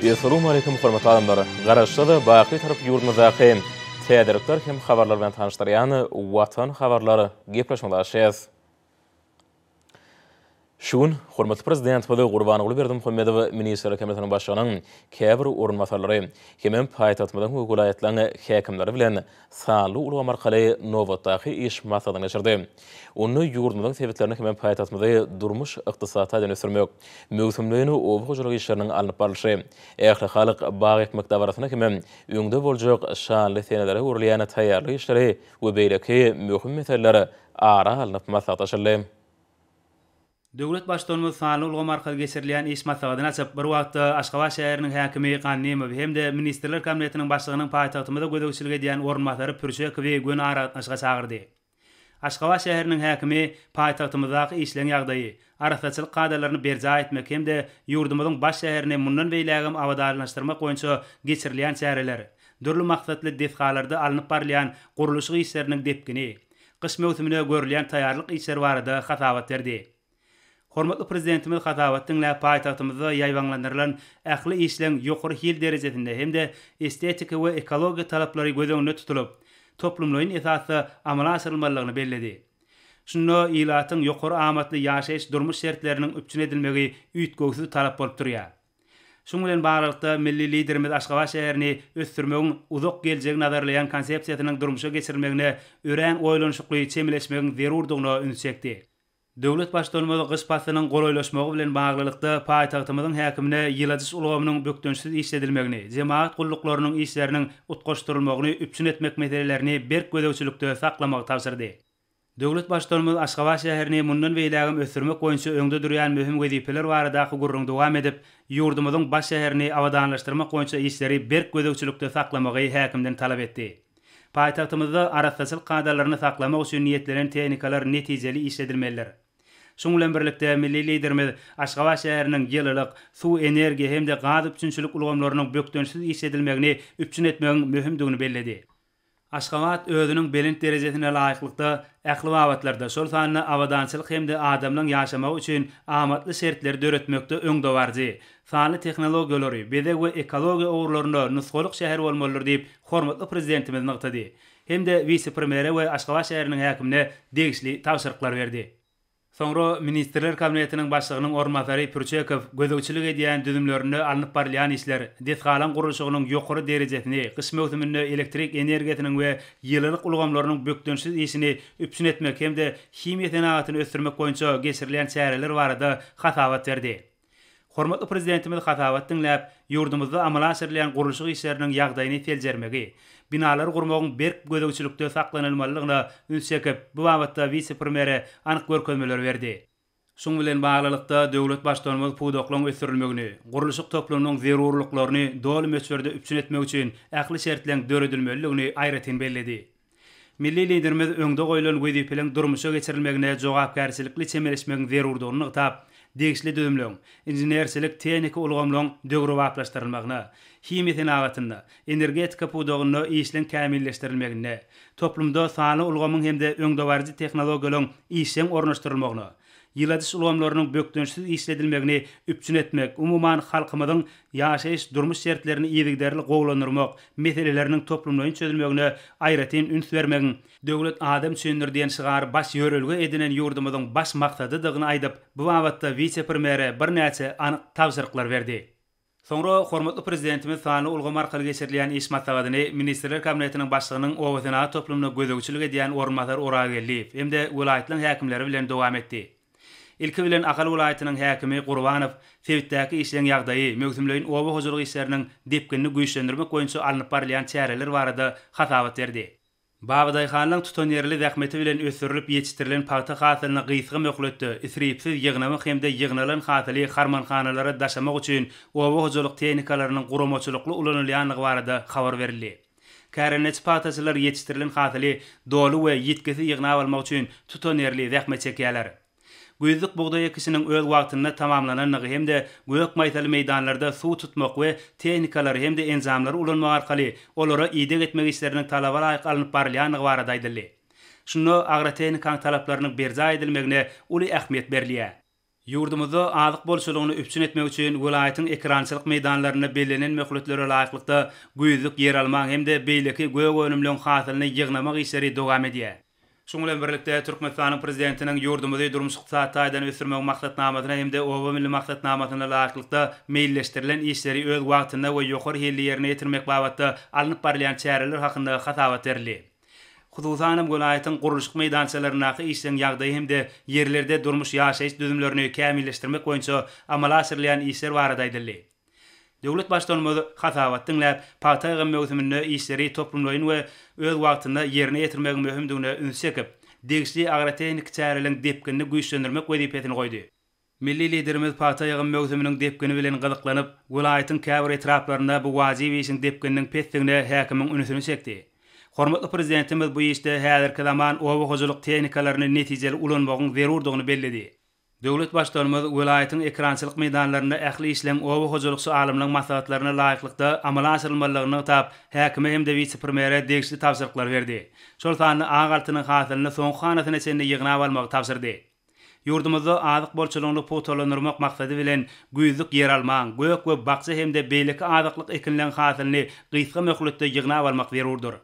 Essalawmaleýkum hormatly adamlar! Garaşsyz, baky Tarap ýurdumyzdaky täzelikler hem habarlar bilen tanyşdyrýan Watan habarlar gepleşigimizi açýas. Şu gün hormatly Prezidentimiz Gurbanguly Berdimuhamedow Ministrler Kabinetiniň Başlygynyň käbir orunbasarlary hemem paýtagtymyzyň we welaýatlaryň häkimleri bilen sanly ulgam arkaly nobatdaky iş maslahatyny geçirdi. Onda ýurdumyzyň sebitlerini hemem paýtagtymyzy durmuş-ykdysady taýdan ösdürmek, möwsümleýin oba hojalyk işleriniň alnyp barlyşy, ählihalk bag ekmek dabarasyna hemem öňde boljak şanly senelere görülýän taýýarlyk işleri we beýleki möhüm meseleler ara alnyp maslahatlaşyldy. Döwlet Baştutanymyz sanly ulgam arkaly geçirilýän iş maslahatyny açyp, bir wagtda Aşgabat şäheriniň häkimi Gannymowy hem-de Ministrler Kabinetiniň Başlygynyň paýtagtymyza gözegçilik edýän orunbasary Pürçekowy göni aragatnaşyga çagyrdy. Aşgabat şäheriniň häkimi paýtagtymyzdaky işleň ýagdaýy, arassaçylyk kadalaryny berjaý etmek hem-de ýurdumyzyň baş şäherini mundan beýlägem abadanlaşdyrmak boýunça geçirilýän çäreler, dürli maksatly desgalarda alnyp barylýan gurluşyk işleriniň depgini, gyş möwsümine görülýän taýýarlyk işleri barada hasabat berdi. Hormatly Prezidentimiz hasabat diňläp, paýtagtymyzda ýaýbaňlandyrylan ähli işleň ýokary hil derejesinde hem-de estetiki we ekologiýa talaplary göz öňünde tutulyp, toplumlaýyn esasda amala aşyrylmalydygyny belledi. Şunda ilatyň ýokary amatly ýaşaýyş-durmuş şertleriniň üpjün edilmegi üýtgewsiz talap bolup durýar. Şunuň bilen baglylykda, milli Liderimiz Aşgabat şäherini ösdürmegiň uzak geljegi nazarlaýan konsepsiýasynyň durmuşa geçirilmegine örän oýlanyşykly çemeleşmegiň zerurdygyna ünsi çekdi. Döwlet Baştutanymyz gyş paslynyň golaýlaşmagy bilen baglylykda, paýtagtymyzyň häkimine ýyladyş ulgamynyň bökdençsiz işledilmegini, jemagat gulluklarynyň işleriniň utgaşdyrylmagyny üpjün etmek meselelerini berk gözegçilikde saklamagy tabşyrdy. Döwlet Baştutanymyz Aşgabat şäherini mundan beýlägem ösdürmek boýunça öňde durýan möhüm wezipeler baradaky gürrüňi dowam edip, ýurdumyzyň baş şäherini abadanlaşdyrmak boýunça işleri berk gözegçilikde saklamagy häkimden talap etdi. Paýtagtymyzda arassaçylyk kadalaryny saklamak üçin niýetlenen tehnikalar netijeli işledilmelidir. Şunuň bilen birlikde, milli Liderimiz Aşgabat şäheriniň ýylylyk, suw, energiýa hem-de gaz üpjünçilik ulgamlarynyň bökdençsiz işledilmegini üpjün etmegiň möhümdigini belledi. Aşgabat özüniň belent derejesine laýyklykda, ähli babatlarda, şol sanda abadançylyk hem-de adamlaryň ýaşamagy üçin amatly şertleri döretmekde öňdebaryjy, sanly tehnologiýalary, bezeg we ekologiýa ugurlarynda nusgalyk şäher bolmalydyr diýip, hormatly Prezidentimiz nygtady hem-de wise-premýere we Aşgabat şäheriniň häkimine degişli tabşyryklary berdi. Soňra Ministrler Kabinetiniň Başlygynyň orunbasary Pürçekow gözegçilik edýän düzümlerinde alnyp barylýan işler, desgalaryň gurluşygynyň ýokary derejesini, gyş möwsüminde elektrik energiýasynyň we ýylylyk ulgamlarynyň bökdençsiz işini üpjün etmek hem-de himiýa senagatyny ösdürmek boýunça geçirilýän çäreler barada hasabat berdi. Hormatly Prezidentimiz hasabat diňläp, ýurdumyzda amala aşyrylýan gurluşyk işleriniň ýagdaýyny seljermegi, binalary gurmagyň berk gözegçilikde saklanylmalydygyna üns çekip, bu babatda wise-premýere anyk görkezmeleri berdi. Şunuň bilen baglylykda, döwlet Baştutanymyz pudaklaryň ösdürilmegini, gurluşyk toplumynyň zerurlyklaryny doly möçberde üpjün etmek üçin ähli şertleň döredilmelidigini aýratyn belledi. Milli Liderimiz öňde goýlan wezipeleriň durmuşa geçirilmegine jogapkärçilikli çemeleşmegiň zerurdygyny nygtap, degişli düzümleň, inženerçilik-tehniki ulgamlaryň döwrebaplaşdyrylmagyna, himiýa senagatynda, energetika pudagynda işleň kämilleşdirilmeginde, toplumda sanly ulgamyň hem-de öňdebaryjy tehnologiýalaryň işjeň ornaşdyrylmagyna, ýyladyş ulgamlarynyň bökdençsiz işledilmegini üpjün etmek, umuman, halkymyzyň ýaşaýyş-durmuş şertlerini yzygiderli gowulandyrmak meseleleriniň toplumlaýyn çözülmegine aýratyn üns bermegiň Döwlet adam üçindir diýen şygary baş ýörelge edinen ýurdumyzyň baş maksadydygyny aýdyp, bu babatda wise-premýere birnäçe anyk tabşyryklar berdi. Soňra hormatly Prezidentimiz sanly ulgam arkaly geçirilýän iş maslahatyny Ministrler Kabinetiniň Başlygynyň obasenagat toplumyna gözegçilik edýän orunbasary Orazgeldiýew hem-de welaýatlaryň häkimleri bilen dowam etdi. Ilki bilen Ahal welaýatynyň häkimi Gurbanow sebitdäki işleň ýagdaýy, möwsümleýin oba hojalyk işleriniň depginini güýçlendirmek boýunça alnyp barylýan çäreler barada hasabat berdi. Babadaýhanlaryň tutanýerli zähmeti bilen ösdürilip ýetişdirilen pagta hasylyny gysga möhletde, isripsiz ýygnamak hem-de ýygnalan hasyly harmanhanalara daşamak üçin oba hojalyk tehnikalarynyň guramaçylykly ulanylýandygy barada habar berildi. Kärendeçi pagtaçylar ýetişdirilen hasyly doly we ýitgisiz ýygnap almak üçin tutanýerli zähmet çekýärler. Güýzlük bugdaý ekişiniň öz wagtynda tamamlanandygy hem-de gök maýsaly meýdanlarda suw tutmak we tehnikalary hem-de enjamlary ulanmak arkaly olara ideg etmek işleriniň talaba laýyk alnyp barylýandygy barada aýdyldy. Şunda agrotehnikanyň talaplarynyň berjaý edilmegine uly ähmiýet berilýär. Ýurdumyzda azyk bolçulygyny üpjün etmek üçin welaýatyň ekerançylyk meýdanlarynda bellenen möhletlere laýyklykda güýzlük ýeralmaň hem-de beýleki gök önümleň hasylyny ýygnamak işleri dowam edýär. Şunuň bilen birlikde, Türkmenistanyň Prezidentiniň ýurdumyzy durmuş-ykdysady taýdan ösdürmegiň Maksatnamasyna hem-de Oba milli maksatnamasyna laýyklykda meýilleşdirilen işleri öz wagtynda we ýokary hilli ýerine ýetirmek babatda alnyp barylýan çäreler hakynda hasabat berildi. Hususanam, welaýatyň gurluşyk meýdançalaryndaky işleň ýagdaýy hem-de ýerlerde durmuş-ýaşaýyş düzümlerini kämilleşdirmek boýunça amala aşyrylýan işler barada aýdyldy. Döwlet Baştutanymyz hasabat diňläp, pagta ýygym möwsüminde işleri toplumlaýyn we öz wagtynda ýerine ýetirmegiň möhümdigine ünsi çekip, degişli agrotehniki çäreleriň depginini güýçlendirmek wezipesini goýdy. Milli Liderimiz pagta ýygym möwsüminiň depgini bilen gyzyklanyp, welaýatyň käbir etraplarynda bu wajyp işiň depgininiň pesdigine häkimiň ünsüni çekdi. Hormatly Prezidentimiz bu işde häzirki zaman oba hojalyk tehnikalaryny netijeli ulanmagyň zerurdygyny belledi. Döwlet Baştutanymyz welaýatyň ekerançylyk meýdanlarynda ähli işleň oba hojalykçy alymlaryň maslahatlaryna laýyklykda amala aşyrylmalydygyny nygtap, häkime hem-de wise-premýere degişli tabşyryklary berdi. Şol sanda ak altynyň hasylyny soňky hanasyna çenli ýygnap almagy tabşyrdy. Ýurdumyzda azyk bolçulygyny pugtalandyrmak maksady bilen, güýzlük ýeralmaň, gök we bakja hem-de beýleki azyklyk ekinleň hasylyny gysga möhletde ýygnap almak zerurdyr.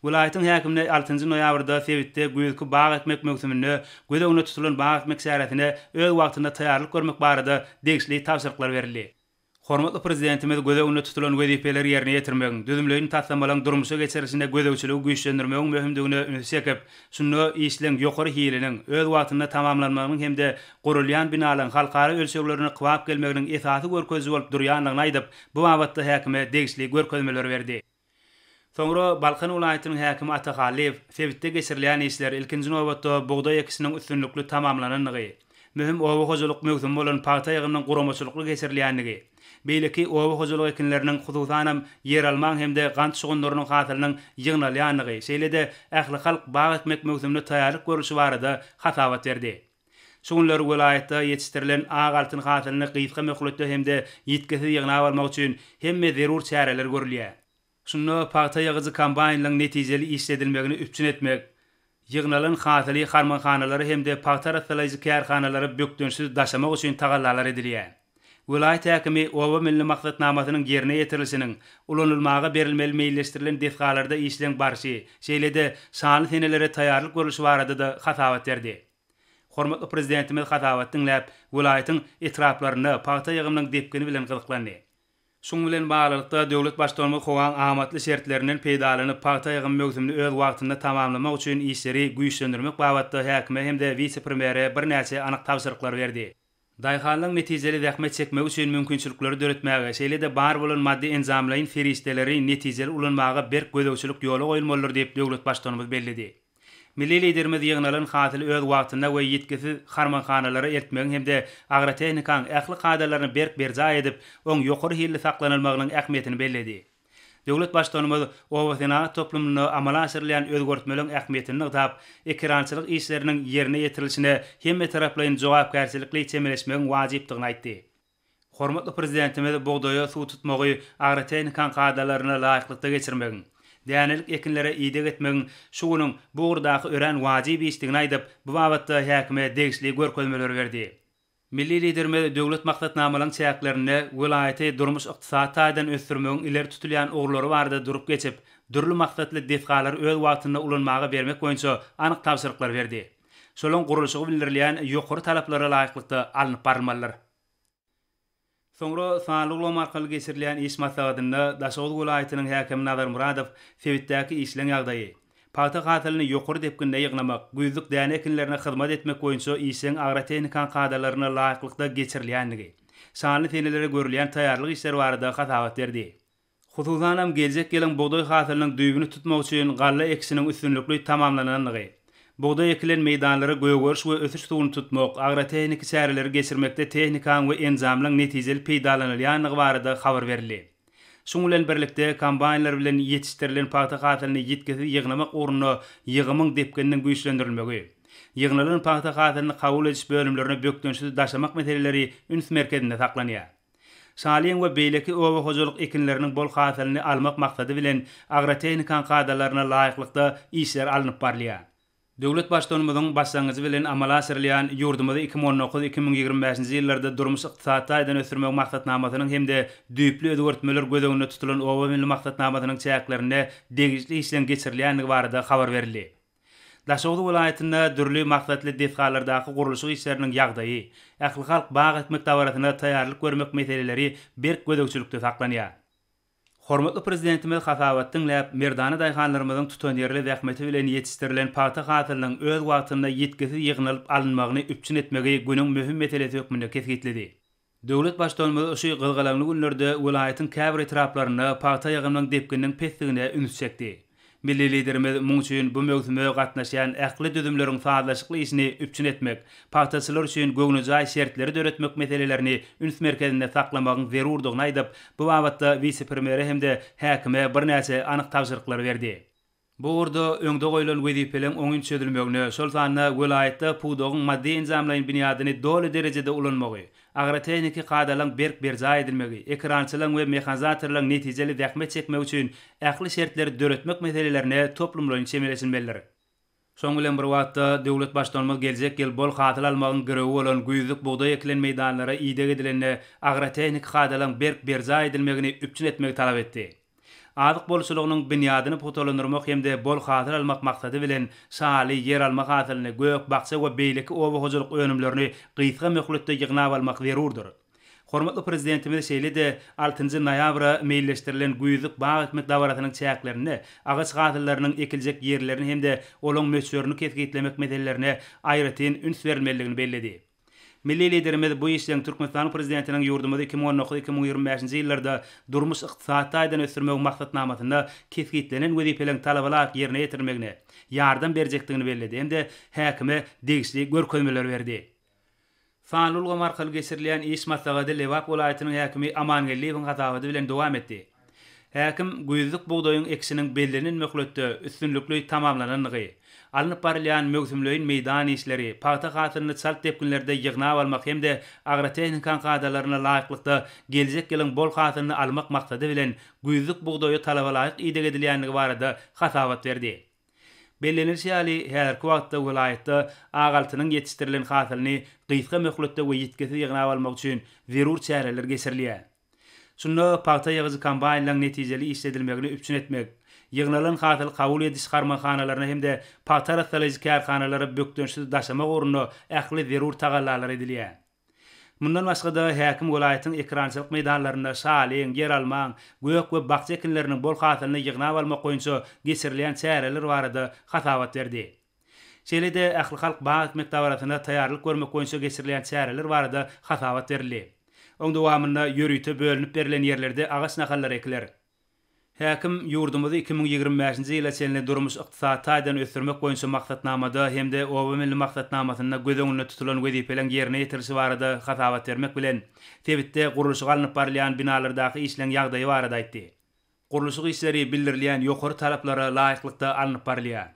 Welaýatyň häkimine altynjy noýabrda sebitde güýzki bag ekmek möwsüminde göz öňünde tutulan bag ekmek çäresine öz wagtynda taýýarlyk görmek barada degişli tabşyryklar berildi. Hormatly Prezidentimiz göz öňünde tutulan wezipeleri ýerine ýetirmegiň, düzümleýin taslamalaryň durmuşa geçirilişinde gözegçiligi güýçlendirmegiň möhümdigine ünsi çekip, şunda işleň ýokary hiliniň, öz wagtynda tamamlanmagynyň hem-de gurulýan binalaryň halkara ölçeglerine kybap gelmeginiň esasy görkeziji bolup durýandygyny aýdyp, bu babatda häkime degişli görkezmeleri berdi. Soňra Balkan welaýatynyň häkimi Ata Hallyýew sebitde geçirilýän işler, ilkinji nobatda, bugdaý ekişiniň üstünlikli tamamlanandygy, möhüm oba hojalyk möwsümi bolan pagta ýygymynyň guramaçylykly geçirilýändigi, beýleki oba hojalyk ekinleriniň, hususanam, ýeralmaň hem-de gant şugundyrynyň hasylynyň ýygnalýandygy, şeýle-de ählihalk bag ekmek möwsümine taýýarlyk görlüşi barada hasabat berdi. Şu günler welaýatda ýetişdirilen ak altyn hasylyny gysga möhletde hem-de ýitgisiz ýygnap almak üçin hemme zerur çäreler görülýär. Şunda pagta ýygyjy kombaýnlaryň netijeli işledilmegini üpjün etmek, ýygnalan hasyly harmanhanalara hem-de pagta arassalaýjy kärhanalara bökdençsiz daşamak üçin tagallalar edilýär. Welaýat häkimi Oba milli maksatnamasynyň ýerine ýetirilişiniň, ulanylmaga berilmeli meýilleşdirilen desgalarda işleň barşy, şeýle-de şanly senelere taýýarlyk görlüşi barada-da hasabat berdi. Hormatly Prezidentimiz hasabat diňläp, welaýatyň etraplarynda pagta ýygymynyň depgini bilen gyzyklandy. Şunuň bilen baglylykda, döwlet Baştutanymyz howaň amatly şertlerinden peýdalanyp, pagta ýygym möwsümini öz wagtynda tamamlamak üçin işleri güýçlendirmek babatda häkime hem-de wise-premýere birnäçe anyk tabşyryklary berdi. Daýhanlaryň netijeli zähmet çekmegi üçin mümkinçilikleri döretmäge, şeýle-de bar bolan maddy-enjamlaýyn serişdeleri netijeli ulanmaga berk gözegçilik ýola goýulmalydyr diýip, döwlet Baştutanymyz belledi. Milli Liderimiz ýygnalan hasyly öz wagtynda we ýitgisiz harmanhanalara eltmegiň hem-de agrotehnikanyň ähli kadalaryny berk berjaý edip, oň ýokary hilli saklanylmagynyň ähmiýetini belledi. Döwlet Baştutanymyz obasenagat toplumynda amala aşyrylýan özgertmeleriň ähmiýetini nygtap, ekerançylyk işleriniň ýerine ýetirilişine hemmetaraplaýyn jogapkärçilikli çemeleşmegiň wajypdygyny aýtdy. Hormatly Prezidentimiz bugdaýa suw tutmagy agrotehnikanyň kadalaryna laýyklykda geçirmegiň, dänelik ekinlere ideg etmegiň şu günüň bu ugurdaky örän wajyp işdigini aýdyp, bu babatda häkime degişli görkezmeleri berdi. Milli Liderimiz döwlet maksatnamalaryň çäklerinde welaýaty durmuş-ykdysady taýdan ösdürmegiň ileri tutulýan ugurlary barada durup geçip, dürli maksatly desgalary öz wagtynda ulanmaga bermek boýunça anyk tabşyryklary berdi. Şolaryň gurluşygy bildirilýän ýokary talaplara laýyklykda alnyp barylmalydyr. Soňra sanly ulgam arkaly geçirilýän iş maslahatynda Daşoguz welaýatynyň häkimi Nazar Myradow sebitdäki işleň ýagdaýy, pagta hasylyny ýokary depginde ýygnamak, güýzlük däne ekinlerine hyzmat etmek boýunça işleň agrotehnikanyň kadalaryna laýyklykda geçirilýändigi, şanly senelere görülýän taýýarlyk işleri barada hasabat berdi. Hususanam, geljek ýylyň bugdaý hasylynyň düýbüni tutmak üçin galla ekişiniň üstünlikli tamamlanandygy, bugdaý ekilen meýdanlara gögeriş we ösüş suwuny tutmak, agrotehniki çäreleri geçirmekde tehnikanyň we enjamlaryň netijeli peýdalanylýandygy barada habar berildi. Şunuň bilen birlikde, kombaýnlar bilen ýetişdirilen pagta hasylyny ýitgisiz ýygnamak ugrunda ýygymyň depgininiň güýçlendirilmegi, ýygnalan pagta hasylyny kabul ediş bölümlerine bökdençsiz daşamak meseleleri üns merkezinde saklanýar. Şalyň we beýleki oba hojalyk ekinleriniň bol hasylyny almak maksady bilen agrotehnikanyň kadalaryna laýyklykda işler alnyp barylýar. Döwlet Baştutanymyzyň başlangyjy bilen amala aşyrylýan ýurdumyzy 2019, 2025-nji ýyllarda durmuş-ykdysady taýdan ösdürmegiň maksatnamasynyň hem-de düýpli özgertmeler göz öňünde tutulan Oba milli maksatnamasynyň çäklerinde degişli işleň geçirilýändigi barada habar berildi. Daşoguz welaýatynda dürli maksatly desgalardaky gurluşyk işleriniň ýagdaýy, ählihalk bag ekmek dabarasyna taýýarlyk görmek meseleleri berk gözegçilikde saklanýar. Hormatly Prezidentimiz hasabat diňläp, merdana daýhanlarymyzyň tutanýerli zähmeti bilen ýetişdirilen pagta hasylynyň öz wagtynda ýitgisiz ýygnalyp alynmagyny üpjün etmegi günüň möhüm meselesi hökmünde kesgitledi. Döwlet Baştutanymyz şu gyzgalaňly günlerde welaýatyň käbir etraplarynda pagta ýygymynyň depgininiň pesdigine üns çekdi. Milli Liderimiz muň üçin bu möwsüme gatnaşýan ähli düzümleriň sazlaşykly işini üpjün etmek, pagtaçylar üçin göwnejaý şertleri döretmek meselelerini üns merkezinde saklamagyň zerurdygyny aýdyp, bu babatda wise-premýere hem-de häkime birnäçe anyk tabşyryklary berdi. Bu ugurda öňde goýlan wezipeleň oňyn çözülmegine, şol sanda welaýatda pudagyň maddy-enjamlaýyn binýadyny doly derejede ulanmagy, Agrotehniki kadalaryň berk berjaý edilmegi, ekerançylaryň we mehanizatorlaryň netijeli zähmet çekmegi üçin ähli şertleri döretmek meselelerine toplumlaýyn çemeleşilmelidir. Şonuň bilen bir wagtda, döwlet Baştutanymyz geljek ýyl bol hasyl almagyň girewi bolan güýzlük bugdaý ekilen meýdanlara ideg edilende agrotehniki kadalaryň berk berjaý edilmegini üpjün etmegi talap etdi. Azyk bolçulygynyň binýadyny pugtalandyrmak hem-de bol hasyl almak maksady bilen, şaly, ýeralma hasylyny, gök-bakja we beýleki oba hojalyk önümlerini gysga möhletde ýygnap almak zerurdyr. Hormatly Prezidentimiz şeýle-de altynjy noýabra meýilleşdirilen güýzlük bag ekmek dabarasynyň çäklerinde agaç hasyllarynyň ekiljek ýerlerini hem-de olaň möçberini kesgitlemek meselelerine aýratyn üns berilmelidigini belledi. Milli Liderimiz bu işleň Türkmenistanyň Prezidentiniň ýurdumyzy 2019, 2025-nji ýyllarda durmuş-ykdysady taýdan ösdürmegiň maksatnamasynda kesgitlenen wezipeleriň talabalaýyk ýerine ýetirilmegine ýardam berjekdigini belledi hem-de häkime degişli görkezmeleri berdi. Sanly ulgam arkaly geçirilýän iş maslahaty Lebap welaýatynyň häkimi Aman Geldiýewiň hasabaty bilen dowam etdi. Häkim güýzlük bugdaýyň ekişiniň bellenen möhletde üstünlikli tamamlanandygy, alnyp barylýan möwsümleýin meýdan işleri, pagta hasylyny çalt depginlerde ýygnap almak hem-de agrotehnikanyň kadalaryna laýyklykda geljek ýylyň bol hasylyny almak maksady bilen güýzlük bugdaýa talabalaýyk ideg edilýändigi barada hasabat berdi. Bellenilişi ýaly, häzirki wagtda welaýatda ak altynyň ýetişdirilen hasylyny gysga möhletde we ýitgisiz ýygnap almak üçin zerur çäreler geçirilýär. Şunda pagta ýygyjy kombaýnlaryň netijeli işledilmegini üpjün etmek, ýygnalan hasyly kabul ediş harmanhanalaryna hem-de pagta arassalaýjy kärhanalara bökdençsiz daşamak ugrunda ähli zerur tagallalar edilýär. Mundan başga-da, häkim welaýatyň ekerançylyk meýdanlarynda şalyň, ýeralmaň, gök we bakja ekinleriniň bol hasylyny ýygnap almak boýunça geçirilýän çäreler barada hasabat berdi. Şeýle-de ählihalk bag ekmek dabarasyna taýýarlyk görmek boýunça geçirilýän çäreler barada hasabat berildi. Oň dowamynda ýörite bölünip berlen ýerlerde agaç nahallary ekiler. Häkim ýurdumyzy 2025-nji ýyla çenli durmuş-ykdysady taýdan ösdürmek boýunça maksatnamada hem-de Oba milli maksatnamasynda göz öňünde tutulan wezipeleň ýerine ýetirilişi barada hasabat bermek bilen, sebitde gurluşygy alnyp barylýan binalardaky işleň ýagdaýy barada aýtdy. Gurluşyk işleri bildirilýän ýokary talaplara laýyklykda alnyp barylýar.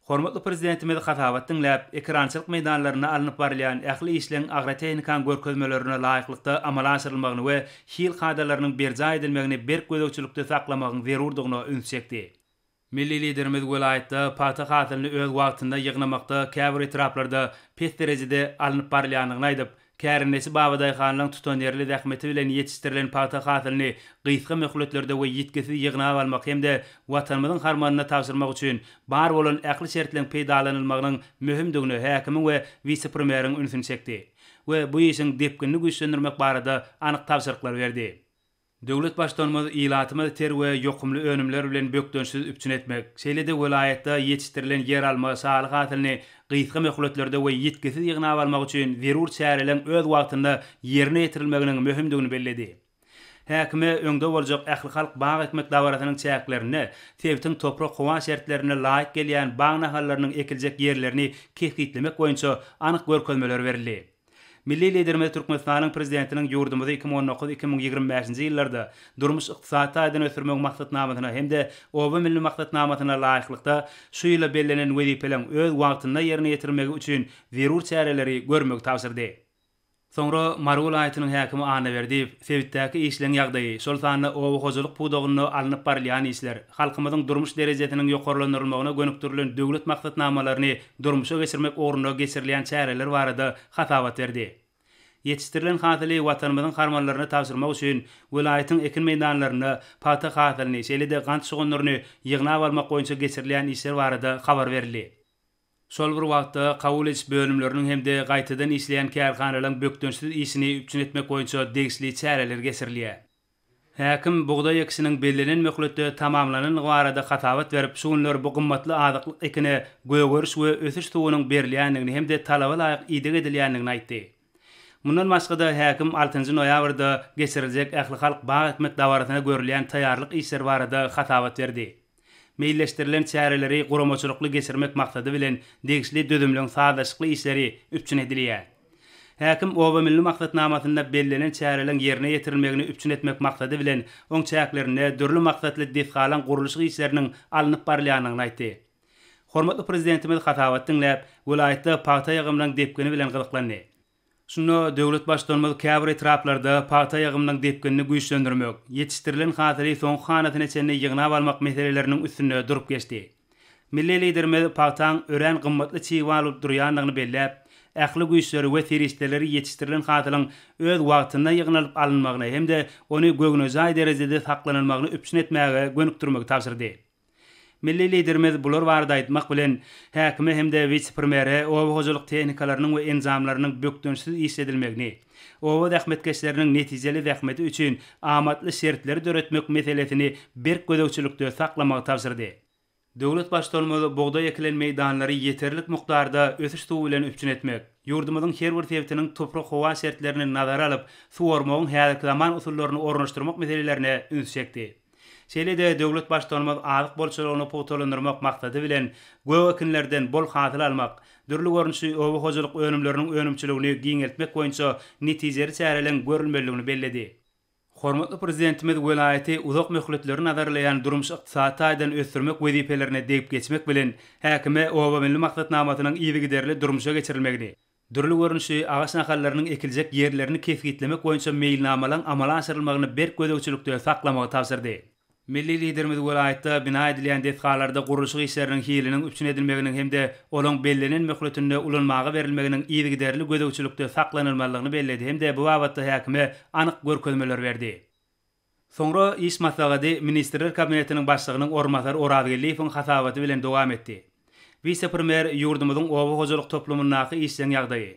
Hormatly Prezidentimiz hasabat diňläp, ekerançylyk meýdanlarynda alnyp barylýan ähli işleň agrotehnikanyň görkezmelerine laýyklykda amala aşyrylmagyny we hil kadalarynyň berjaý edilmegini berk gözegçilikde saklamagyň zerurdygyna üns çekdi. Milli Liderimiz welaýatda pagta hasylyny öz wagtynda ýygnamakda käbir etraplarda pes derejede alnyp barylýandygyny aýdyp, kärendeçi babadaýhanlaryň tutanýerli zähmeti bilen ýetişdirilen pagta hasylyny gysga möhletlerde we ýitgisiz ýygnap almak hem-de Watanymyzyň harmanyna tabşyrmak üçin bar bolan ähli şertleriň peýdalanylmagynyň möhümdigine häkimiň we wise-premýeriň ünsüni çekdi we bu işiň depginini güýçlendirmek barada anyk tabşyryklary berdi. Döwlet Baştutanymyz ilatymyzy ter we ýokumly önümler bilen bökdençsiz üpjün etmek, şeýle-de welaýatda ýetişdirilen ýeralma, şaly hasylyny gysga möhletlerde we ýitgisiz ýygnap almak üçin zerur çäreleriň öz wagtynda ýerine ýetirilmeginiň möhümdigini belledi. Häkime öňde boljak ählihalk bag ekmek dabarasynyň çäklerinde sebitiň toprak-howa şertlerine laýyk gelýän bag nahallarynyň ekiljek ýerlerini kesgitlemek boýunça anyk görkezmeler berildi. Milli Liderimiz Türkmenistanyň Prezidentiniň ýurdumyzy 2019, 2025-nji ýyllarda durmuş-ykdysady taýdan ösdürmegiň maksatnamasyna hem-de Oba milli maksatnamasyna laýyklykda şu ýyla bellenen wezipeleriň öz wagtynda ýerine ýetirilmegi üçin zerur çäreleri görmegi tabşyrdy. Soňra Mary welaýatynyň häkimi Annaberdiýew sebitdäki işleň ýagdaýy, şol sanda oba hojalyk pudagynda alnyp barylýan işler, halkymyzyň durmuş derejesiniň ýokarlandyrylmagyna gönükdirilen döwlet maksatnamalaryny durmuşa geçirmek ugrunda geçirilýän çäreler barada hasabat berdi. Ýetişdirilen hasyly Watanymyzyň harmanlaryna tabşyrmak üçin welaýatyň ekin meýdanlarynda pagta hasylyny, şeýle-de gant şugundyryny ýygnap almak boýunça geçirilýän işler barada habar berildi. Şol bir wagtda, kabul ediş bölümleriniň hem-de gaýtadan işleýän kärhanalaryň bökdençsiz işini üpjün etmek boýunça degişli çäreler geçirilýär. Häkim bugdaý ekişiniň bellenen möhletde tamamlanandygy barada hasabat berip, şu günler bu gymmatly azyklyk ekine gögeriş we ösüş suwunyň berilýändigini hem-de talaba laýyk ideg edilýändigini aýtdy. Mundan başga-da, häkim altynjy noýabrda geçiriljek ählihalk bag ekmek dabarasyna görülýän taýýarlyk işleri barada hasabat berdi. Meýilleşdirilen çäreleri guramaçylykly geçirmek maksady bilen degişli düzümleň sazlaşykly işleri üpjün edilýär. Häkim Oba milli maksatnamasynda bellenen çäreleň ýerine ýetirilmegini üpjün etmek maksady bilen oň çäklerinde dürli maksatly desgalaň gurluşyk işleriniň alnyp barylýandygyny aýtdy. Hormatly Prezidentimiz hasabat diňläp, welaýatda pagta ýygymynyň depgini bilen gyzyklandy. Şunda döwlet Baştutanymyz käbir etraplarda pagta ýygymynyň depginini güýçlendirmek, ýetişdirilen hasyly soňky hanasyna çenli ýygnap almak meseleleriniň üstünde durup geçdi. Milli Liderimiz pagtaň örän gymmatly çig mal bolup durýandygyny belläp, ähli güýçleri we serişdeleri ýetişdirilen hasylyň öz wagtynda ýygnalyp alynmagyna hem-de ony göwnejaý derejede saklanylmagyny üpjün etmäge gönükdirmegi tabşyrdy. Milli Liderimiz bular barada aýtmak bilen, häkime hem-de wise-premýere oba hojalyk tehnikalarynyň we enjamlarynyň bökdençsiz işledilmegini, oba zähmetkeşleriniň netijeli zähmeti üçin amatly şertleri döretmek meselesini berk gözegçilikde saklamagy tabşyrdy. Döwlet Baştutanymyz bugdaý ekilen meýdanlary ýeterlik mukdarda ösüş suwy bilen üpjün etmek, ýurdumyzyň her bir sebitiniň toprak-howa şertlerini nazara alyp, suwarmagyň häzirki zaman usullaryny ornaşdyrmak meselelerine üns çekdi. Şeýle-de döwlet Baştutanymyz azyk bolçulygyny pugtalandyrmak maksady bilen, gök ekinlerden bol hasyl almak, dürli görnüşli oba hojalyk önümleriniň önümçiligini giňeltmek boýunça netijeli çäreleň görülmelidigini belledi. Hormatly Prezidentimiz welaýaty uzak möhletleri nazarlaýan durmuş-ykdysady taýdan ösdürmek wezipelerine degip geçmek bilen, häkime Oba milli maksatnamasynyň yzygiderli durmuşa geçirilmegini, Dürli görnüşli agaç nahallarynyň ekiljek ýerlerini kesgitlemek boýunça meýilnamalaryň amala aşyrylmagyny berk gözegçilikde saklamagy tabşyrdy. Milli Liderimiz welaýatda bina edilýän desgalarda gurluşyk işleriniň hiliniň üpjün edilmeginiň hem-de olaryň bellenen möhletinde ulanmaga berilmeginiň yzygiderli gözegçilikde saklanylmalydygyny belledi hem-de bu babatda häkime anyk görkezmeleri berdi. Soňra iş maslahady Ministrler Kabinetiniň Başlygynyň orunbasary Orazgeldiýewiň hasabaty bilen dowam etdi. Wise-premýer ýurdumyzyň oba hojalyk toplumyndaky işjeň ýagdaýy,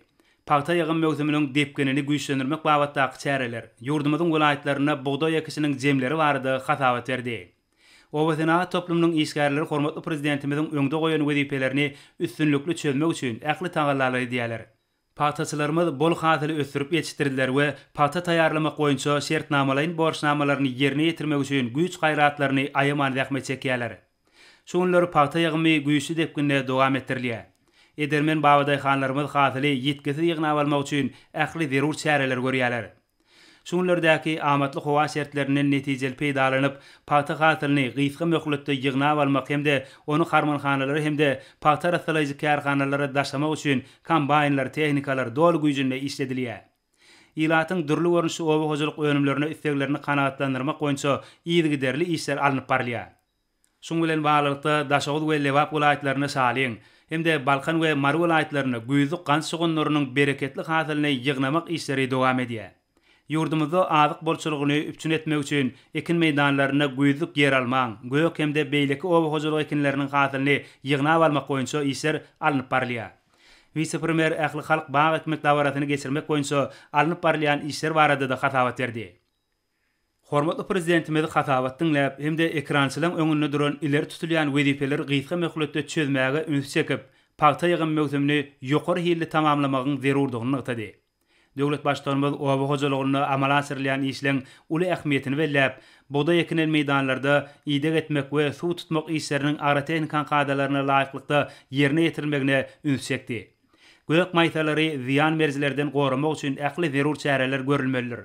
pagta ýygym möwsüminiň depginini güýçlendirmek babatdaky çäreler, ýurdumyzyň welaýatlarynda bugdaý ekişiniň jemleri barada hasabat berdi. Obasenagat toplumynyň işgärleri hormatly Prezidentimiziň öňde goýan wezipelerini üstünlikli çözmek üçin ähli tagallalary edýärler. Pagtaçylarymyz bol hasyly ösdürip ýetişdirdiler we pagta taýýarlamak boýunça şertnamalaýyn borçnamalaryny ýerine ýetirmek üçin güýç-gaýratlaryny aýaman zähmet çekýärler. Şu günler pagta ýygymy güýçli depginde dowam etdirilýär. Edermen babadaýhanlarymyz hasyly ýitgisiz ýygnap almak üçin ähli zerur çäreleri görýärler. Şu günlerdäki amatly howa şertlerinden netijeli peýdalanyp, pagta hasylyny gysga möhletde ýygnap almak hem-de ony harmanhanalara hem-de pagta arassalaýjy kärhanalara daşamak üçin kombaýnlar, tehnikalar doly güýjünde işledilýär. Ilatyň dürli görnüşli oba hojalyk önümlerine isleglerini kanagatlandyrmak boýunça yzygiderli işler alnyp barylýar. Şunuň bilen baglylykda, Daşoguz we Lebap welaýatlarynda şalyň hem-de Balkan we Mary welaýatlarynda güýzlük gant şugundyrynyň bereketli hasylyny ýygnamak işleri dowam edýär. Ýurdumyzda azyk bolçulygyny üpjün etmek üçin ekin meýdanlarynda güýzlük ýeralmaň, gök hem-de beýleki oba hojalyk ekinleriniň hasylyny ýygnap almak boýunça işler alnyp barylýar. Wise-premýer ählihalk bag ekmek dabarasyny geçirmek boýunça alnyp barylýan işler barada-da hasabat berdi. Hormatly Prezidentimiz hasabat diňläp hem-de ekrançylaryň öňünde duran ileri tutulýan wezipeleri gysga möhletde çözmäge ünsi çekip, pagta ýygym möwsümini ýokary hilli tamamlamagyň zerurdygyny nygtady. Döwlet Baştutanymyz oba hojalygynda amala aşyrylýan işleň uly ähmiýetini belläp, bugdaý ekilen meýdanlarda ideg etmek we suw tutmak işleriniň agrotehnikanyň kadalaryna laýyklykda ýerine ýetirilmegine ünsi çekdi. Gök maýsalary zyýan berijilerden goramak üçin ähli zerur çäreler görülmelidir.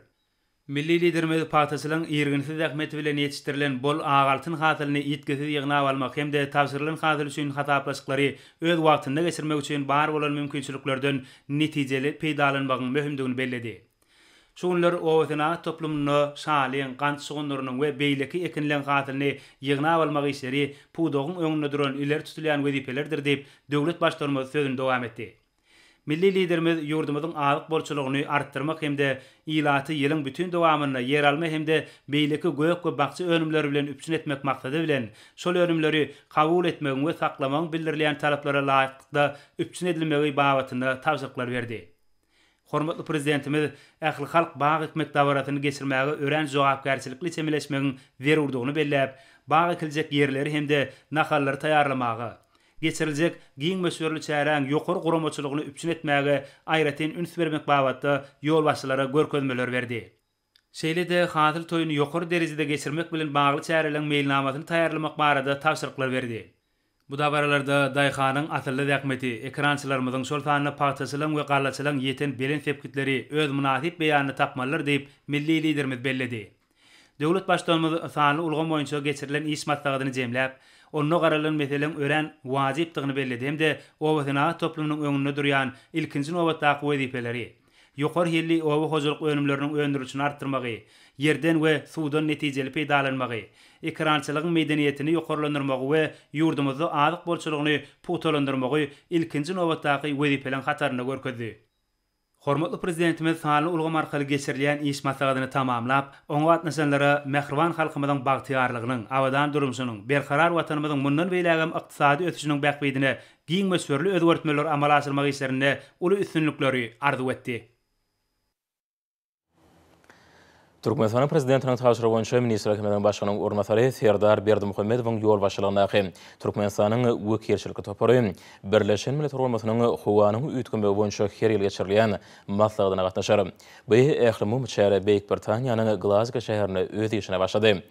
Milli Liderimiz pagtaçylaryň irginsiz zähmeti bilen ýetişdirilen bol ak altyn hasylyny ýitgisiz ýygnap almak hem-de tabşyrylan hasyl üçin hasaplaşyklary öz wagtynda geçirmek üçin bar bolan mümkinçiliklerden netijeli peýdalanmagyň möhümdigini belledi. Şu günler obasenagat toplumynda şalyň, gant şugundyrynyň we beýleki ekinleň hasylyny ýygnap almak işleri pudagyň öňünde duran ileri tutulýan wezipelerdir diýip, döwlet Baştutanymyz sözüni dowam etdi. Milli Liderimiz ýurdumyzyň azyk bolçulygyny artdyrmak hem-de ilaty ýylyň bütin dowamynda ýeralma hem-de beýleki gök we bakja önümleri bilen üpjün etmek maksady bilen, şol önümleri kabul etmegiň we saklamagyň bildirilýän talaplara laýyklykda üpjün edilmegi babatynda tabşyryklar berdi. Hormatly Prezidentimiz ählihalk bag ekmek dabarasyny geçirmäge örän jogapkärçilikli çemeleşmegiň zerurdygyny belläp, bag ekiljek ýerleri hem-de nahallary taýýarlamaga, Geçiriljek giň möçberli çäräň ýokary guramaçylygyny üpjün etmäge aýratyn üns bermek babatda ýolbaşçylara görkezmeler berdi. Şeýle-de Hasyl toýuny ýokary derejede geçirmek bilen bagly çäreleriň meýilnamasyny taýýarlamak barada tabşyryklar berdi. Bu dabaralarda daýhanyň asylly zähmeti, ekerançylarymyzyň, şol sanda pagtaçylaryň we gallaçylaryň ýeten belent sepgitleri öz mynasyp beýanyny tapmalydyr diýip, milli Liderimiz belledi. Döwlet Baştutanymyz sanly ulgam boýunça geçirilen iş maslahatyny jemläp, onda garalan meseleň örän wajypdygyny belledi hem-de obasenagat toplumynyň öňünde durýan ilkinji nobatdaky wezipeleri, ýokary hilli oba hojalyk önümleriniň öndürilişini artdyrmagy, ýerden we suwdan netijeli peýdalanmagy, ekerançylygyň medeniýetini ýokarlandyrmagy we ýurdumyzda azyk bolçulygyny pugtalandyrmagy ilkinji nobatdaky wezipeleriň hatarynda görkezdi. Hormatly Prezidentimiz sanly ulgam arkaly geçirilýän iş maslahatyny tamamlap, oňa gatnaşanlara mähriban halkymyzyň bagtyýarlygynyň, abadan durmuşynyň, berkarar Watanymyzyň mundan beýlägem ykdysady ösüşiniň bähbidine giň möçberli özgertmeleri amala aşyrmak işlerinde uly üstünlikleri arzuw etdi. Türkmenistanyň Prezidentiniň tabşyrygy boýunça Ministrler Kabinetiniň Başlygynyň orunbasary Serdar Berdimuhamedowyň ýolbaşçylygyndaky Türkmenistanyň wekilçilikli topary Birleşen Milletler Guramasynyň howanyň üýtgemegi boýunça her ýyl geçirilýän maslahatyna gatnaşar. Bu ählumumy çäre Beýik Britaniýanyň Glazgo şäherinde öz işine başlady.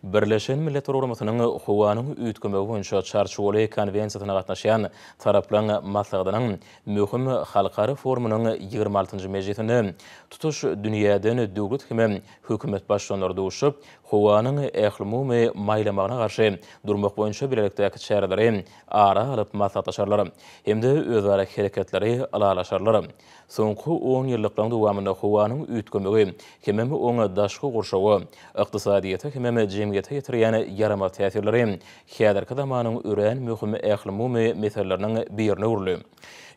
Birleşen Milletler Guramasynyň howanyň üýtgemegi boýunça Çarçuwaly konwensiýasyna gatnaşýan taraplaryň maslahatynyň Möhüm halkara forumynyň 26-njy mejlisinde tutuş dünýäden döwlet hem hökümet baştutanlary duşup, howanyň ählumumy maýlamagyna garşy durmak boýunça bilelikdäki çäreleri ara alyp maslahatlaşarlar hem-de özara hereketleri ylalaşarlar. Soňky onýyllyklaryň dowamynda howanyň üýtgemegi hemem oň daşky gurşawa, ykdysadyýete hemem jemgyýete ýetirýän ýaramaz täsirleri häzirki zamanyň örän möhüm ählumumy meseleleriniň birine öwrüldi.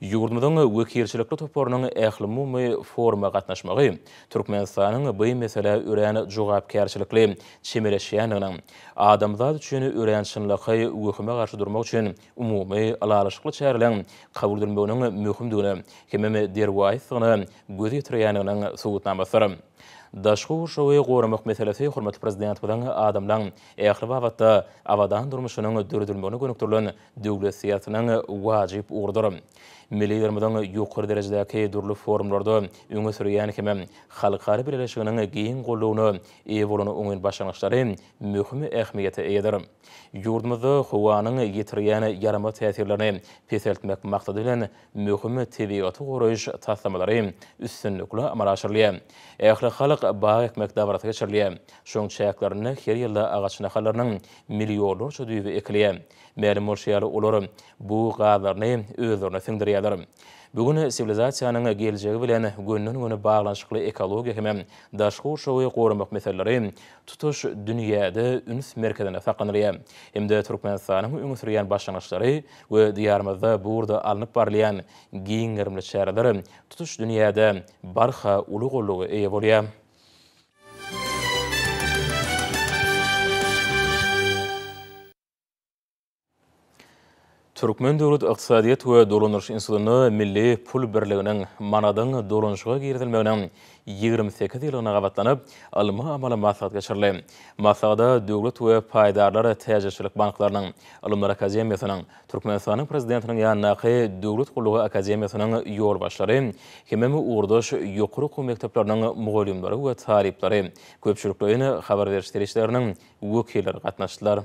Ýurdumyzyň wekilçilikli toparynyň ählumumy foruma gatnaşmagy Türkmenistanyň bu meselä örän jogapkärçilikli çemeleşýändiginiň, adamzat üçin örän çynlakaý wehime garşy durmak üçin umumy ylalaşykly çäreleriň kabul edilmeginiň möhümdigine hemem derwaýysdygyna göz ýetirýändiginiň subutnamasydyr. Daşky gurşawy goramak meselesi hormatly Prezidentimiziň adamlaryň ähli babatda abadan durmuşynyň döredilmegine gönükdirilen döwlet syýasatynyň wajyp ugrudyr. Milli Liderimiziň ýokary derejedäki dürli forumlarda öňe sürýän hem halkara bileleşiginiň giň goldawyna eýe bolan oňyn başlangyçlary möhüm ähmiýete eýedir. Ýurdumyzda howanyň ýetirýän ýaramaz täsirlerini peseltmek maksady bilen möhüm tebigaty goraýyş taslamalary üstünlikli amala aşyrylýar. Ählihalk bag ekmek dabarasy geçirilýär. Şoň çäklerinde her ýylda agaç nahallarynyň millionlarça düýbi ekilýär. Mälim bolşy ýaly, olar bu gazlaryny özlerine siňdirýärler. Bu gün siwilizasiýanyň geljegi bilen gönden-göni baglanyşykly ekologiýa hem daşky gurşawy goramak meseleleri tutuş dünýäde üns merkezinde saklanylýar hem-de Türkmenistanyň öňe sürýän başlangyçlary we Diýarymyzda bu ugurda alnyp barylýan giň gerimli çäreler tutuş dünýäde barha uly goldawa eýe bolýar. Türkmen döwlet ykdysadyýet we dolandyryş institutynda milli pul birliginiň, manadyň dolanyşyga girizilmeginiň 28 ýyllygyna gabatlanyp, ylmy-amaly maslahat geçirildi. Maslahata döwlet we paýdarlar täjirçilik banklarynyň, Ylymlar akademiýasynyň, Türkmenistanyň Prezidentiniň ýanyndaky Döwlet gullugy akademiýasynyň ýolbaşçylary hemem ugurdaş ýokary okuw mekdepleriniň mugallymlary we talyplary, köpçülikleýin habar beriş serişdeleriniň wekilleri gatnaşdylar.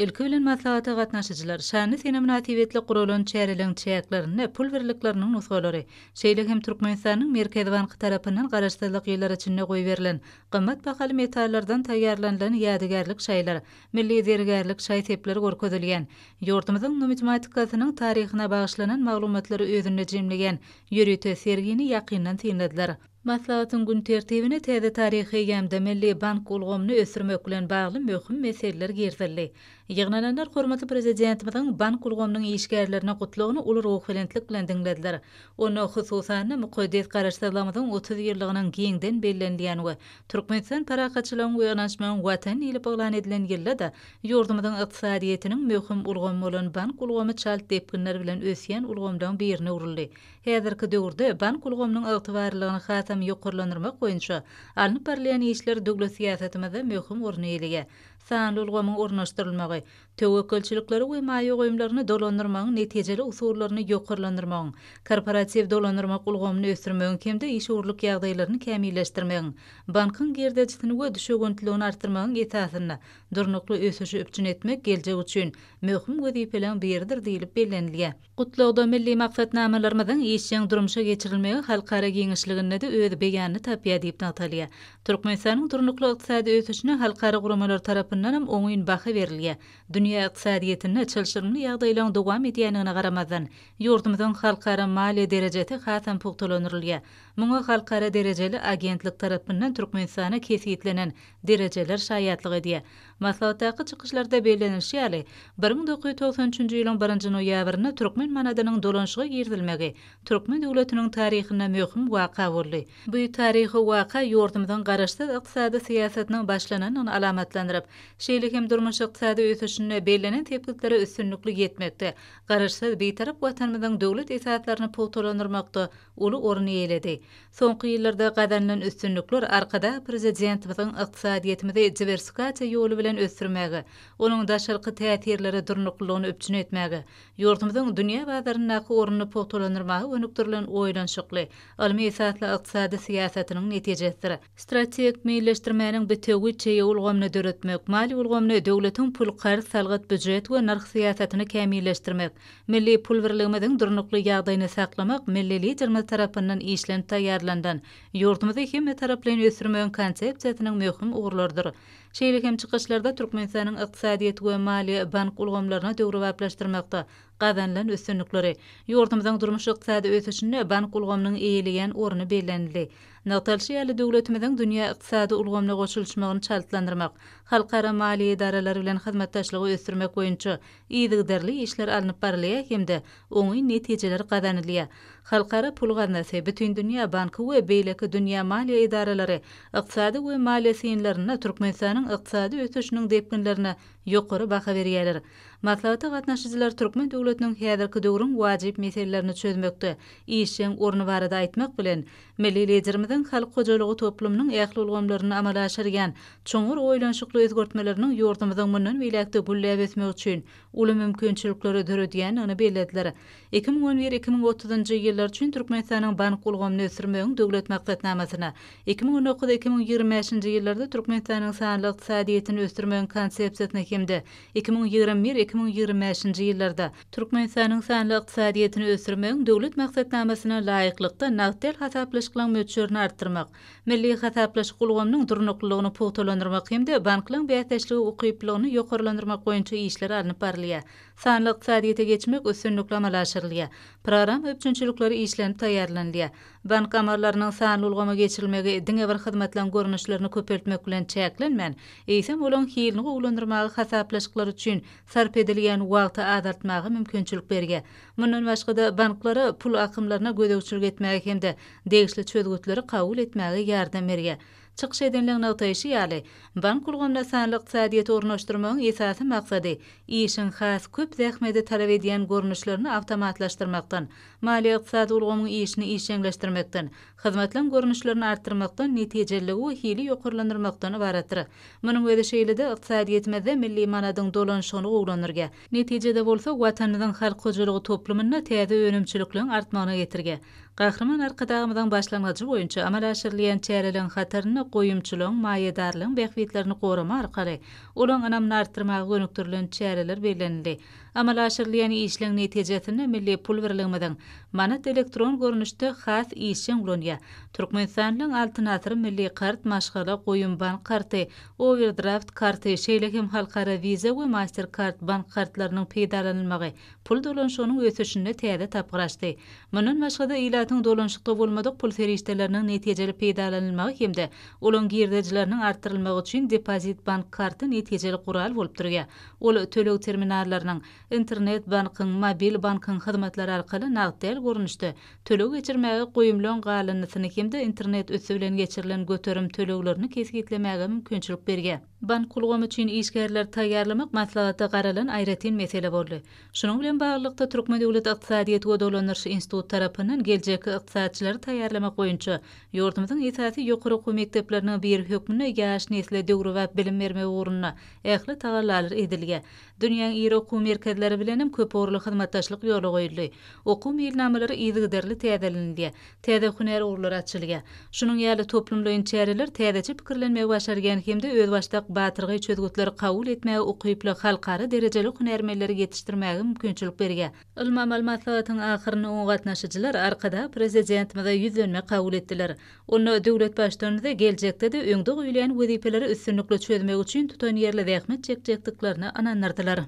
Ilki bilen maslahata gatnaşyjylar şanly sene mynasybetli guralan çäreleriň çäklerinde pul birlikleriniň nusgalary, şeýle hem Türkmenistanyň Merkezi banky tarapyndan Garaşsyzlyk ýyllary içinde goýberilen gymmat bahaly metallardan taýýarlanylan ýadygärlik şaýlar, milli zergärlik şaý-sepler görkezilýän, ýurdumyzyň numizmatikasynyň taryhyna bagyşlanan maglumatlary özünde jemleýän ýörite sergini ýakyndan synladylar. Maslahatyň gün tertibine täze taryhy eýýamda milli bank ulgamyny ösdürmek bilen bagly möhüm meseleler girizildi. Ýygnananlar hormatly Prezidentimiziň bank ulgamynyň işgärlerine gutlagyny uly ruhubelentlik bilen diňlediler. Onda, hususan-da, mukaddes Garaşsyzlygymyzyň 30 ýyllygynyň giňden bellenilýän we Türkmenistan parahatçylygyň we ynanyşmagyň Watany diýlip yglan edilen ýylda-da ýurdumyzyň ykdysadyýetiniň möhüm ulgamy bolan bank ulgamy çalt depginler bilen ösýän ulgamlaryň birine öwrüldi. Häzirki döwürde bank ulgamynyň ygtybarlylygyny hasam ýokarlandyrmak boýunça alnyp barylýan işler döwlet syýasatymyzda möhüm orun eýeleýär. Sanly ulgamyň ornaşdyrylmagy, töwekgelçilikleri we maýa goýumlaryny dolandyrmagyň netijeli usullaryny ýokarlandyrmagyň, korporatiw dolandyrmak ulgamyny ösdürmegiň hem-de işewürlik ýagdaýlaryny kämilleşdirmegiň, bankyň girdejisini we düşewüntliligini artdyrmagyň esasynda durnukly ösüşi üpjün etmek geljek üçin möhüm wezipeleriň biridir diýlip bellenilýär. Gutlagda milli maksatnamalarymyzyň işjeň durmuşa geçirilmegi halkara giňişliginde-de öz beýanyny tapýar diýip nygtalýar. Türkmenistanyň durnukly ykdysady ösüşine halkara guramalary tarapyndanam oňyn baha berilýär. Dünýä ykdysadyýetinde çylşyrymly ýagdaýlaryň dowam edýändigine garamazdan, ýurdumyzyň halkara maliýe derejesi hasam pugtalandyrylýar. Muňa halkara derejeli agentlik tarapyndan Türkmenistana kesgitlenen derejeler şaýatlyk edýär. Maslahatdaky çykyşlarda bellenilişi ýaly, 1993-nji ýylyň birinji noýabrynda türkmen manadynyň dolanyşyga girizilmegi türkmen döwletiniň taryhynda möhüm waka boldy. Bu taryhy waka ýurdumyzyň garaşsyz ykdysady syýasatynyň başlanandygyny alamatlandyryp, şeýle hem durmuş-ykdysady ösüşinde bellenen sepgitlere üstünlikli ýetmekde, Garaşsyz, Bitarap Watanymyzyň döwlet esaslaryny pugtalandyrmakda uly orun eýeledi. Soňky ýyllarda gazanylan üstünlikler Arkadag Prezidentimiziň ykdysadyýetimizi diwersifikasiýa ýoly bilen ösdürmäge, onuň daşarky täsirlere durnuklylygyny üpjün etmäge, ýurdumyzyň dünýä bazaryndaky ornuny pugtalandyrmaga gönükdirilen oýlanyşykly, ylmy esasly ykdysady syýasatynyň netijesidir. Strategik meýilleşdirmäniň bitewi çeýe ulgamyny döretmek, maliýe ulgamyny döwletiň pul-karz, salgyt-býujet we nyrh syýasatyny kämilleşdirmek, Milli pul birligimiziň durnukly ýagdaýyny saklamak milli Liderimiz tarapyndan işlenip taýýarlanylan, ýurdumyzy hemmetaraplaýyn ösdürmegiň Konsepsiýasynyň möhüm ugurlarydyr. Şeýle hem çykyşlarda Türkmenistanyň ykdysadyýet we maliýe, bank ulgamlaryny döwrebaplaşdyrmakda gazanylan üstünlikleri, ýurdumyzyň durmuş-ykdysady ösüşinde bank ulgamynyň eýeleýän orny bellenildi. Nygtalyşy ýaly, döwletimiziň dünýä ykdysady ulgamyna goşulyşmagyny çaltlandyrmak, halkara maliýe edaralary bilen hyzmatdaşlygy ösdürmek boýunça yzygiderli işler alnyp barylýar hem-de oňyn netijeler gazanylýar. Halkara pul gaznasy, Bütindünýä banky we beýleki dünýä maliýe edaralary ykdysady we maliýe synlarynda Türkmenistanyň ykdysady ösüşiniň depginlerine ýokary baha berýärler. Maslahata gatnaşyjylar türkmen döwletiniň häzirki döwrüň wajyp meselelerini çözmekde işjeň orny barada aýtmak bilen, Milli Liderimiziň halk hojalygy toplumynyň ähli ulgamlarynda amala aşyrýan çuňňur oýlanyşykly özgertmeleriniň ýurdumyzyň mundan beýläk-de gülläp ösmegi üçin uly mümkinçilikleri döredýändigini bellediler. 2011, 2030-njy ýyllar üçin Türkmenistanyň bank ulgamyny ösdürmegiň Döwlet maksatnamasyna, 2019, 2025-nji ýyllarda Türkmenistanyň sanly ykdysadyýetini ösdürmegiň Konsepsiýasyna hem-de 2021, 2025-nji ýyllarda Türkmenistanyň sanly ykdysadyýetini ösdürmegiň Döwlet maksatnamasyna laýyklykda nagt däl hasaplaşyklaryň möçberini artdyrmak, milli hasaplaşyk ulgamynyň durnuklylygyny pugtalandyrmak hem-de banklaryň bäsdeşlige ukyplylygyny ýokarlandyrmak boýunça işler alnyp barylýar. Sanly ykdysadyýete geçmek üstünlikli amala aşyrylýar. Programma üpjünçilikleri işlenip taýýarlanylýar. Bank amallarynyň sanly ulgama geçirilmegi diňe bir hyzmatlaryň görnüşlerini köpeltmek bilen çäklenmän, eýsem olaryň hilini gowulandyrmaga hasaplaşyklar üçin sarp edilýän wagty azaltmaga mümkinçilik berýär. Mundan başga-da, banklara pul akymlaryna gözegçilik etmäge hem-de degişli çözgütleri kabul etmäge ýardam berýär. Çykyş edenleň nygtaýşy ýaly, bank ulgamyna sanly ykdysadyýeti ornaşdyrmagyň esasy maksady işiň has köp zähmeti talap edýän görnüşlerini awtomatlaşdyrmakdan, maliýe-ykdysady ulgamyň işini işjeňleşdirmekden, hyzmatlaryň görnüşlerini artdyrmakdan, netijeliligi we hili ýokarlandyrmakdan ybaratdyr. Munuň özi şeýle-de ykdysadyýetimizde milli manadyň dolanyşygyny gowulandyrýar. Netijede bolsa, Watanymyzyň halk hojalygy toplumynda täze önümçilikleriň artmagyna getirýär. Gahryman Arkadagymyzyň başlangyjy boýunça amala aşyrylýan çäreleriň hatarynda. goýumçylaryň, maýadarlaryň bähbitlerini goramak arkaly olaryň ynamyny artdyrmaga gönükdirilen çäreler bellenildi. Amala aşyrylýan işleň netijesinde milli pul birligimiziň manat elektron görnüşde has işjeň ulanýar. Türkmenistanyň Altyn asyr milli kart, maşgala, goýum bank karty, owerdraft karty, şeýle hem halkara Visa we Mastercard bank kartlarynyň peýdalanylmagy pul dolanyşygynyň ösüşinde täze tapgyr açdy. Mundan başga-da, ilatyň dolanyşykda bolmadyk pul serişdeleriniň netijeli peýdalanylmagy hem-de olaryň girdejileriniň artdyrylmagy üçin depozit bank karty netijeli gural bolup durýar. Ol töleg terminallarynyň, internet-bankyň, mobil bankyň hyzmatlary arkaly nagt däl görnüşde töleg geçirmäge goýumlaryň galyndysyny hem-de internet üsti bilen geçirilen göterim töleglerini kesgitlemäge mümkinçilik berýär. Bank ulgamy üçin işgärleri taýýarlamak maslahatda garalan aýratyn mesele boldy. Şunuň bilen baglylykda, Türkmen döwlet ykdysadyýet we dolandyryş instituty tarapyndan geljekki ykdysatçylary taýýarlamak boýunça ýurdumyzyň esasy ýokary okuw mekdepleriniň biri hökmünde ýaş nesle döwrebap bilim bermek ugrunda ähli tagallalar edilýär. Dünýäň iri okuw merkezleri bilenem köpugurly hyzmatdaşlyk ýola goýuldy. Okuw meýilnamalary yzygiderli täzelenilýär. Täze hünär ugurlary açylýar. Şunuň ýaly toplumlaýyn çäreler täzeçe pikirlenmegi başarýan hem-de özbaşdak batyrgaý çözgütleri kabul etmäge ukyply halkara derejeli hünärmenleri ýetişdirmäge mümkinçilik berýär. Ylmy-amaly maslahatyň ahyrynda oňa gatnaşyjylar Arkadag Prezidentimize ýüzlenme kabul etdiler. Onda döwlet Baştutanymyza geljekde-de öňde goýulýan wezipeleri üstünlikli çözmek üçin tutanýerli zähmet çekjekdiklerine ynandyrdylar.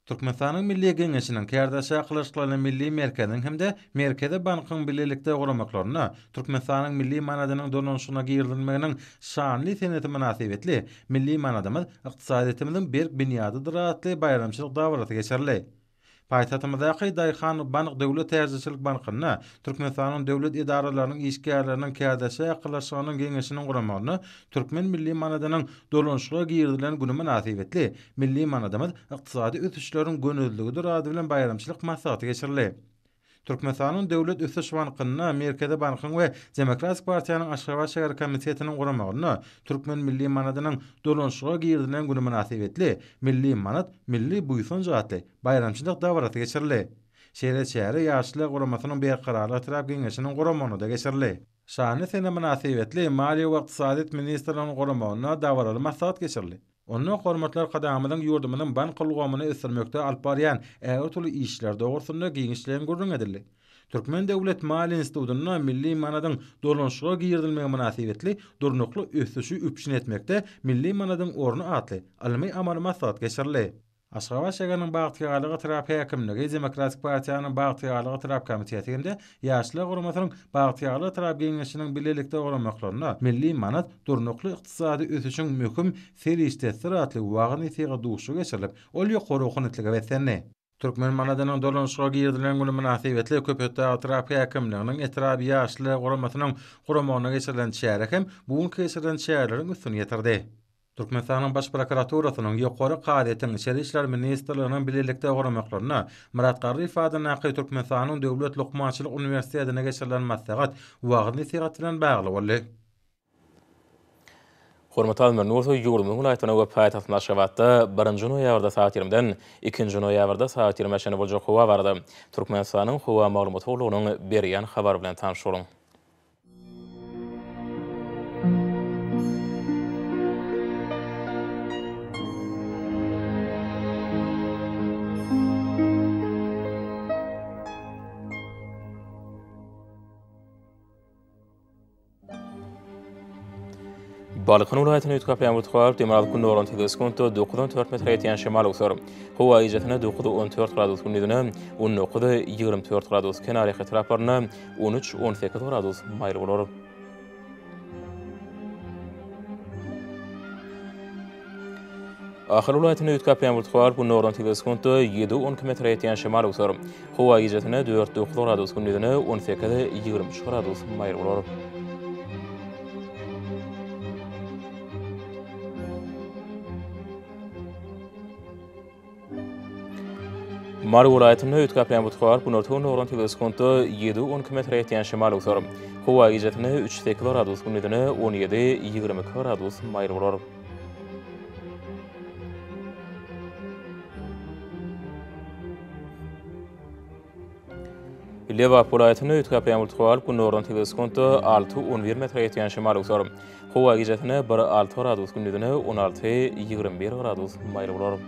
Türkmenistanyň Milli Geňeşiniň, Kärdeşi Akylyşyklaryny Milli merkeziniň hem-de Merkezi bankyň bilelikde guramaklarynda Türkmenistanyň milli manadynyň dolanyşygyna girizilmeginiň şanly senesi mynasybetli Milli manadymyz ykdysadyýetimiziň berk binýadydyr atly baýramçylyk dabarasy geçirildi. Paýtagtymyzdaky Daýhan bank döwlet täjirçilik bankynda Türkmenistanyň döwlet edaralarynyň işgärleriniň kärdeşler arkalaşygynyň Geňeşiniň guramagynda Türkmen milli manadynyň dolanyşyga girizilen güni mynasybetli Milli manadymyz ykdysady ösüşleriň gönezligidir ady bilen baýramçylyk maslahaty geçirildi. Türkmenistanyň Döwlet ösüş bankynda Merkezi bankyň we Demokratik partiýanyň Aşgabat şäher komitetiniň guramagynda Türkmen milli manadynyň dolanyşyga girizilen güni mynasybetli Milli manat, milli buýsanç atly baýramçylyk dabarasy geçirildi. Şeýle çäre Ýaşlar guramasynyň Berkararlyk etrap Geňeşiniň guramagynda-da geçirildi. Şanly sene mynasybetli Maliýe we ykdysadyýet ministrliginiň guramagynda dabaraly maslahat geçirildi. Onda hormatly Arkadagymyzyň ýurdumyzyň bank ulgamyny ösdürmekde alyp barýan ägirt uly işleri dogrusynda giňişleýin gürrüň edildi. Türkmen döwlet maliýe institutynda milli manadyň dolanyşyga girizilmegi mynasybetli Durnukly ösüşi üpjün etmekde milli manadyň orny atly ylmy-amaly maslahat geçirildi. Aşgabat şäheriniň Bagtyýarlyk etrap häkimligi, Demokratik partiýanyň Bagtyýarlyk etrap komiteti hem-de Ýaşlar guramasynyň Bagtyýarlyk etrap Geňeşiniň bilelikde guramaklarynda Milli manat durnukly ykdysady ösüşiň möhüm serişdesidir atly wagyz-nesihat duşuşygy geçirilip, ol ýokary ruhanyýetlige beslendi. Türkmen manadynyň dolanyşyga girizilen güni mynasybetli Köpetdag etrap häkimliginiň etrap Ýaşlar guramasynyň guramagynda geçirilen çäre hem bu günki geçirilen çäreleriň üstüni ýetirdi. Türkmenistanyň Baş prokuraturasynyň, Ýokary kazyýetiň, Içeri işler ministrliginiň bilelikde guramaklarynda Myrat Garryýew adyndaky Türkmenistanyň Döwlet lukmançylyk uniwersitetinde geçirilen maslahat wagyz-nesihat bilen bagly boldy. Hormatly alymlar, indi bolsa ýurdumyzyň welaýatlarynda we paýtagtymyz Aşgabatda birinji noýabrda sagat ýigrimiden ikinji noýabrda sagat ýigrimä çenli boljak howa barada Türkmenistanyň Howa maglumat gullugynyň berýän habary bilen tanyş boluň. Balkan welaýatyny üýtgäp bulut galyp, demirgazyk gündogardan tizligi sekuntda 9-14 metre ýetýän şemal öwser. Howa gijesine 9-14 gradus, gündizine 19-24 gradus, kenarýaka etraplarynda 13-18 gradus maýyl bolar. Ahal welaýatynda üýtgäp bulut galyp, gündogardan tizligi sekuntda 7-12 metre ýetýän şemal öwser. Howa gijesine 4-9 gradus, gündizine 18-23 gradus maýyl bolar. Mary welaýatynda üýtgäp bulut galyp, günorta-gündogardan tizligi sekuntda 7-12 metre ýetýän şemal öwser. Howa gijesine 3-8 gradus, gündizine 17-22 gradus maýyl bolar. Lebap welaýatynda üýtgäp ýaňy tutup, günordan tebigy sekuntda alty, on bir metre ýetýän şemal öwser. Howa gijesine bir, alty gradus, gündizine 16, 21 gradus maýyl bolar.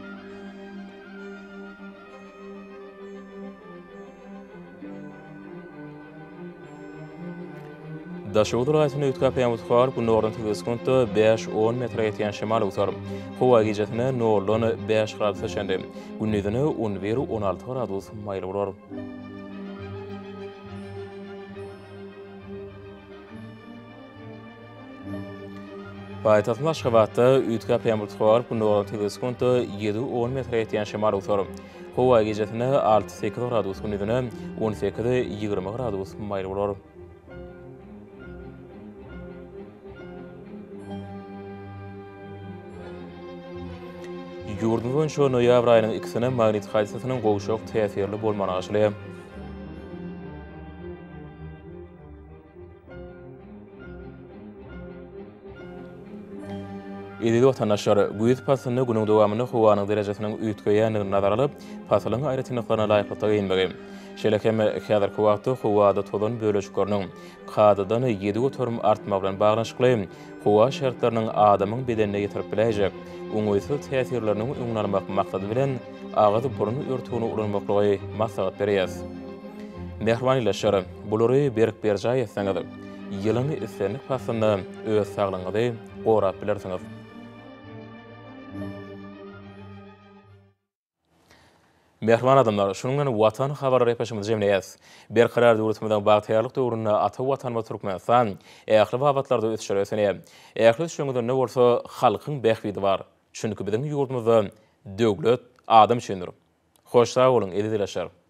Daşoguz welaýatynda üýtgäp ýaňy tutup, günordan tebigy sekuntda bäş, on metre ýetýän şemal öwser. Howa gijesine noldan bäş gradusa çenli, gündizine 11, 16 gradus maýyl bolar. Paýtagtymyz Aşgabatda üýtgäp ýaňy tutup, günordan tebigy sekuntda ýedi, on metre ýetýän şemal öwser. Howa gijesine alty, sekiz gradus, gündizine 18, 20 gradus maýyl bolar. Ýurdumyz boýunça noýabr aýynyň ikisine magnit hadysasynyň gowşak täsirli bolmagyna garaşylýar. Eziz watandaşlar, güýz paslynda günüň dowamynda howanyň derejesiniň üýtgeýändigini nazara alyp, pasylyň aýratynlyklaryna laýyklykda geýinmegi, şeýle hem häzirki wagtda howada tozan bölejikleriniň kadadan 7% artmagy bilen baglanyşykly howa şertleriniň adamyň bedenine ýetirip biläýjek oňaýsyz täsirleriniň öňüni almak maksady bilen agyz-burun örtügini ulanmaklygy maslahat berýäris. Mähriban ildeşler, bulary berk berjaý etseňiz, ýylyň islendik paslynda öz saglygyňyzy gorap bilersiňiz. Mähriban adamlar, şunuň bilen Watan habarlary gepleşigimizi jemleýäris. Berkarar döwletimiziň bagtyýarlyk döwründe ata Watanymyz Türkmenistan ähli babatlarda ösüşlere ösenýär. Ähli ösüşleriň özeninde bolsa halkyň bähbidi bar. Çünki biziň ýurdumyzda döwlet adam üçindir. Hoş sag boluň, eziz ildeşler!